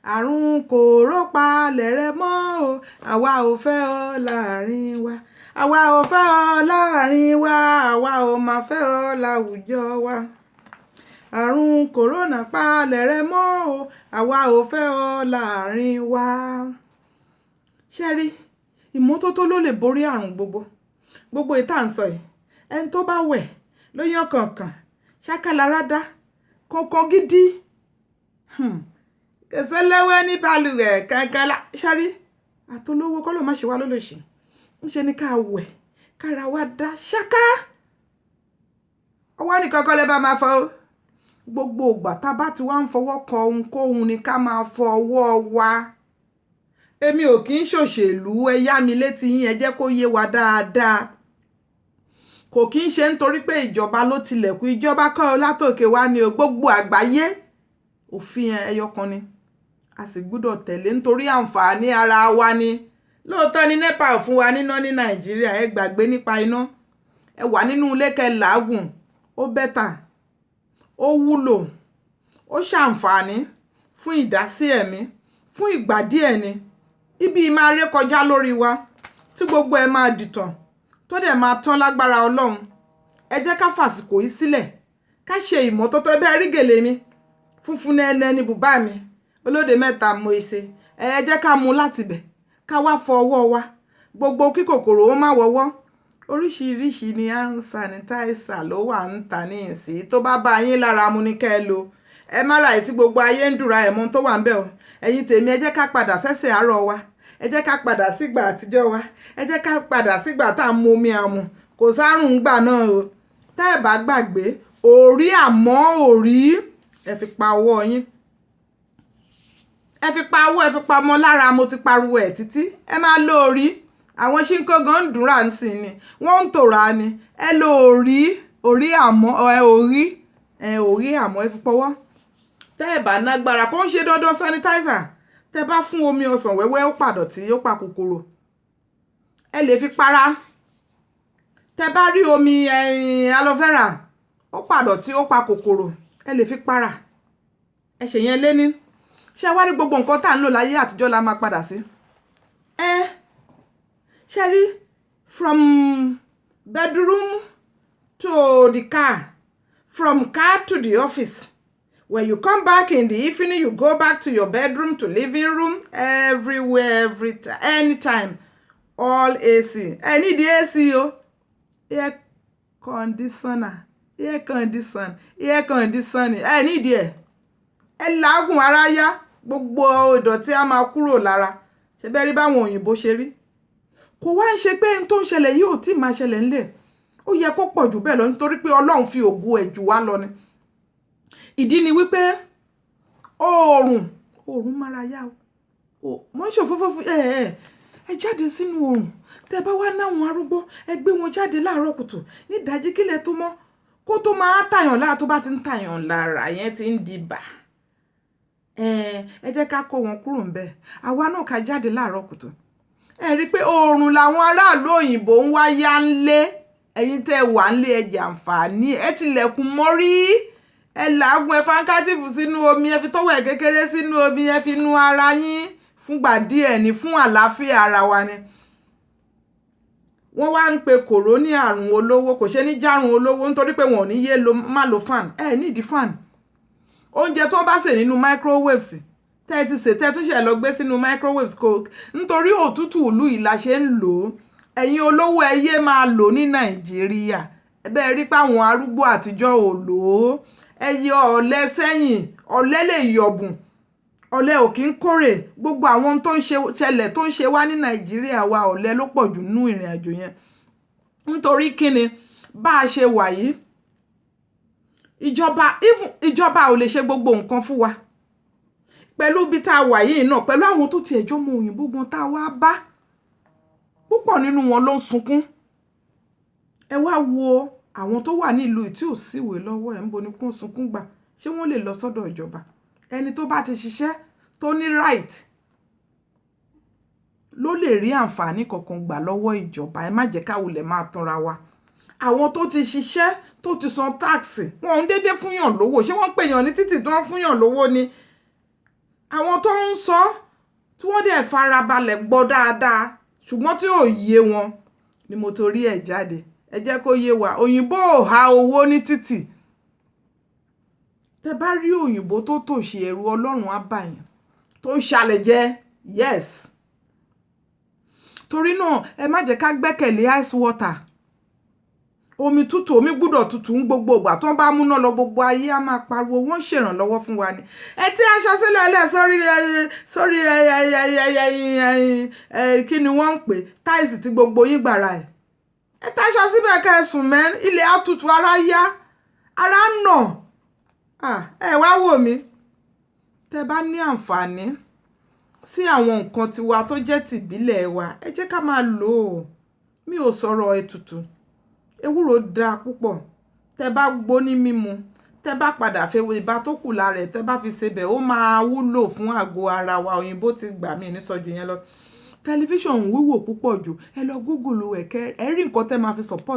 Àrùn kòró palẹ̀ rẹ mọ́ o, àwa ò fẹ́ ọ láàrin wa. Àwa ò fẹ́ ọ láàrin wa, àwa ò máa fẹ́ ọ láwùjọ wa. Àrùn kòrónà palẹ̀ rẹ mọ́ o, àwa ò fẹ́ ọ láàrin wa. Ṣé rí? Ìmọ́tótó ló lè borí àrùn gbogbo. Gbogbo èyí tá ń sọ yìí, ẹni tó bá wẹ̀ ló yán kànkàn, ṣáká lára dá, kànkàn gidi. Kò sólówó ní balùwẹ̀ kankan lá. Ṣé rí? Àtolówó kọ́ ló má ṣe wá lólòṣì. Ń ṣe ni ká wẹ̀, ká ra wá dá ṣáká. Ọwọ́ nìkan kọ́ lẹ bá máa fọ o. Gbogbo ìgbà tá bá ti wá ń fọwọ́ kan ohunkóhun ni ká máa fọ ọwọ́ wa. Èmi ò kí ń ṣòṣèlú, ẹ yá mi létí yín, ẹ jẹ́ kó yé wa dáadáa. Kò kí ń ṣe nítorí pé ìjọba ló tilẹ̀kùn, ìjọba kọ́ látòkè wá ni o, gbogbo àgbáyé òfin ẹyọ kan ni. A sì gbúdọ̀ tẹ̀lé nítorí àǹfààní ara wa ni. Lóòótọ́ ni NEPA ò fún wa níná ní Nàìjíríà, ẹ gbàgbé nípa iná. Ẹ wà nínú ilé kẹ́ làágùn, ó better, ó wúlò, ó ṣàǹfààní fún ìdásí ẹ̀mí, fún ìgbà díẹ̀ ni. Ibi máa ré kọjá lórí wa tí gbogbo ẹ máa dìtàn tó dẹ̀ máa tán lágbára Ọlọ́run. Ẹ jẹ́ ká fàsìkò yìí sílẹ̀, ká ṣe ìmọ́tótó. Ẹ bá rí gèlè mi, funfun nẹ́nẹ́ ni bùbá mi, olóde mẹ́ta mo ṣe. Ẹ jẹ́ ká mú láti ibẹ̀, ká wá fọ ọwọ́ wa. Gbogbo kí kòkòrò ó má wọ́wọ́. Oríṣiríṣi ni hand sanitizer ló wà ń ta ní ìsìn. Tó bá bá yín lára mu ní kẹ́ ẹ lò. Ẹ má ra èyí tí gbogbo ayé ń dùra ẹ̀ mọ́ tó wà níbẹ̀ o. Ẹ̀yin tèmi, ẹ jẹ́ ká padà sẹ́sẹ̀ àárọ̀ wa. Ẹ jẹ́ ká padà sígbà àtijọ́ wa. Ẹ jẹ́ ká padà sígbà tá ń mu omi àmù. Kò sáàrùn gbà náà o. Tẹ́ ẹ bá gbàgbé, òrí àmọ́ òrí, ẹ fi pa ọwọ́ yín. Ẹ fi pa ọwọ́, ẹ fi pa ọmọ lára, mo ti pariwo ẹ̀ títí. Ẹ máa lo òrí. Àwọn ṣíńkó gan ń dùnrà ń sìn ni. Wọ́n ń tòrà ni. Ẹ lo òrí, òrí àmọ́, ẹ òrí, ẹ òrí àmọ́ ẹ fi pọwọ́. Tẹ́ ẹ bá nágbára, kó ń ṣe dandan sanitizer. Tẹ́ bá fún omi ọsàn wẹ́wẹ́, ó padọ̀tí, ó pa kòkòrò. Ẹ lè fi para. Tẹ́ bá rí omi aloe vera, ó padọ̀tí, ó pa kòkòrò. Ẹ lè fi para. Ẹ ṣe yẹn lé ní. Ṣé ẹ wá rí gbogbo nǹkan tá ń lò láyé àtijọ́ la máa padà sí? Ẹ ṣé rí, from bedroom to the car, from car to the office. When you come back in the evening, you go back to your bedroom, to living room, everywhere, every time, anytime. All AC. Ẹ need AC o. Air conditioner, air condition, air condition. Ẹ need ẹ̀. Ẹ làágùn ara yá, gbogbo ìdọ̀tí á máa kúrò lára. Ṣé bẹ́ẹ̀ rí báwọn òyìnbó ṣe rí? Kò wá ń ṣe pé ohun tó ń ṣẹlẹ̀ yìí ò tí ì máa ṣẹlẹ̀ ńlẹ̀. Ó yẹ kó pọ̀ jù bẹ́ẹ̀ lọ nítorí pé Ọlọ́run fi ògo ẹ̀ jù wá lọ ni. Ìdí ni wípé oòrùn, oòrùn mára yá o. Mo ń ṣòfófó fún ẹ, ẹ, ẹ jáde sínú oòrùn. Tẹ bá wá náwọn arúgbó, ẹ gbé wọn jáde láàárọ̀ kùtù ní ìdájí kílẹ̀ tó mọ́. Kó tó máa tàyàn lára, tó bá ti ń tàyàn lára, yẹn ti ń di bà. Ẹ jẹ́ ká kó wọn kúrò níbẹ̀. Àwa náà ká jáde láàárọ̀ kùtù. Ẹ rí i pé oòrùn làwọn aráàlú òyìnbó ń wá yá ń lé. Ẹ̀yin tẹ́ wà ń lé, ẹ jẹ àǹfààní, ẹ tilẹ̀kùn mọ́rí. Ẹ làágùn, ẹ handkerchief sínú omi, ẹ fi towel kékeré sínú omi, ẹ fi nu ara yín fúngbà díẹ̀ ní fún àlàáfíà ara wa ni. Wọ́n wá ń pe kòró ní àrùn olówó, kò ṣe ní járun olówó nítorí pé wọn ò ní yé lo má lo fan. Ẹ need fan. Oúnjẹ tó bá sè nínú microwaves, tẹ́ ẹ ti sè, tẹ́ ẹ tún ṣe lọ gbé sínú microwaves kó nítorí òtútù ìlú yìí la ṣe ń lò ó. Ẹ̀yin olówó, ẹ yé máa lò ní Nàìjíríà. Ẹ bẹ́ẹ̀ rí pé àwọn arúgbó àtijọ́ ò lò ó. Ẹ yọ ọ̀lẹ sẹ́yìn, ọ̀lẹ lè yọ̀bùn, ọ̀lẹ ò kí ń kórè. Gbogbo àwọn tó ń ṣẹlẹ̀ tó ń ṣe wá ní Nàìjíríà wa, ọ̀lẹ ló pọ̀ jù nínú ìrìnàjò yẹn. Nítorí kíni bá a ṣe wà yìí, ìjọba, even ìjọba ò lè ṣe gbogbo nǹkan fún wa. Pẹ̀lú bí tá a wà yìí náà, pẹ̀lú àwọn tó ti ẹ̀jọ́ mọ òyìnbó gan tá a wá bá, púpọ̀ nínú wọn ló ń sunkún. Ẹ wá wo àwọn tó wà ní ìlú tí ò síwèé lọ́wọ́ ẹ̀ ń bo ni kó ń sunkún gbà. Ṣé wọ́n lè lọ sọ́dọ̀ ìjọba? Ẹni tó bá ti ṣiṣẹ́ tó ní right ló lè rí àǹfààní kankan gbà lọ́wọ́ ìjọba. Ẹ má jẹ́ ká wulẹ̀ máa tanra wa. Àwọn tó ti ṣiṣẹ́, tó ti san tax, wọn ò ń dédé fúnyàn lówó. Ṣé wọ́n ń pèèyàn ní títì tí wọ́n fúnyàn lówó ni? Àwọn tó ń sọ tí wọ́n dẹ̀ farabalẹ̀ gbọ́ dáadáa ṣùgbọ́n tí ò yé wọn ni mo torí ẹ̀ jáde. Ẹ jẹ́ kó yé wa, òyìnbó ò há owó ní títì. Tẹ bá rí òyìnbó tó tòṣì, ẹ̀rù Ọlọ́run á bà yín, tó ń ṣàlẹ̀ jẹ. Yes, torí náà, ẹ má jẹ́ ká gbẹ́kẹ̀lé ice water, omi tútù. Omi gbúdọ̀ tutù ń gbogbo ìgbà tó ń bá múná lọ. Gbogbo ayé á máa pariwo wọ́n ń ṣèrànlọ́wọ́ fún wa ni. Ẹ tí aṣọ sílẹ̀ lẹ̀ sórí ẹ, kí ni wọ́n ń pè, tiles tí gbogbo yín gbàrà ẹ̀. Ẹ táṣọ síbẹ̀ kẹ́ ẹ sùn mẹ́, ilẹ̀ á tutù, ara yá, ara ń nà. Ẹ wá wò mí, tẹ́ bá ní àǹfààní sí àwọn nǹkan tiwa tó jẹ́ tìbílẹ̀ wa, ẹ jẹ́ ká máa lò ó. Mi ò sọ̀rọ̀ ètùtù. Ewúro dáa púpọ̀. Tẹ́ bá gbó ní mímu, tẹ́ bá padà fewé ibà tó kù lára ẹ̀, tẹ́ bá fi sebẹ̀, ó máa wúlò fún àgọ́ ara wa. Òyìnbó ti gbà mí ní sọ́jú yẹn lọ. Tẹlifíṣàn wíwò púpọ̀ jù, ẹ lọ Google ẹ̀, kẹ́ ẹ rí nǹkan tẹ́ máa fi support.